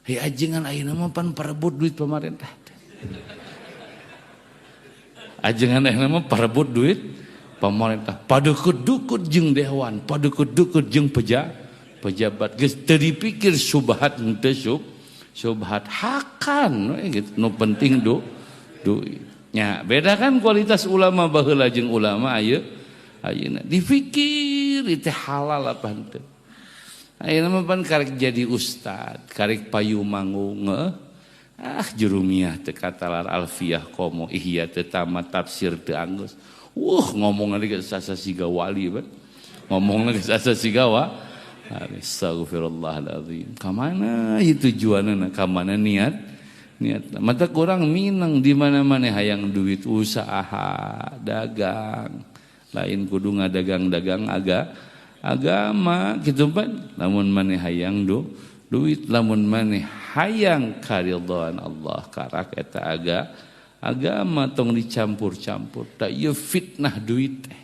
Hei, ajengan ayeuna mah pan parebut duit pemerintah. Ajengan ayeuna mah parebut duit pemerintah. Padukut-dukut jeung dewan, padukut-dukut jeung pejabat. Geus teu dipikir subhat henteu subhat hakan we gitu. Nu penting duit. Nya, beda kan kualitas ulama baheula jeung ulama ayeuna. Dipikir itu halal apa henteu. Ayeuna mah pan karek jadi ustad, karek payu manggung, jurumiyah teu katalar, alfiyah komo, ihya teu tamat, tafsir teu anggeus. Wuh, ngomong lagi geus asa siga wali ban. Ngomong lagi asa siga wa. Astagfirullahaladzim. Kamana ieu tujuanna? Kamana niat? Niat. Mata kurang minang di mana-mana hayang duit usaha, dagang. Lain kudu ngadagang-dagang agak agama gitu pan. Lamun maneh hayang duit, lamun maneh hayang karidhoan Allah, karak eta agama tong dicampur-campur. Tak ieu fitnah duit teh.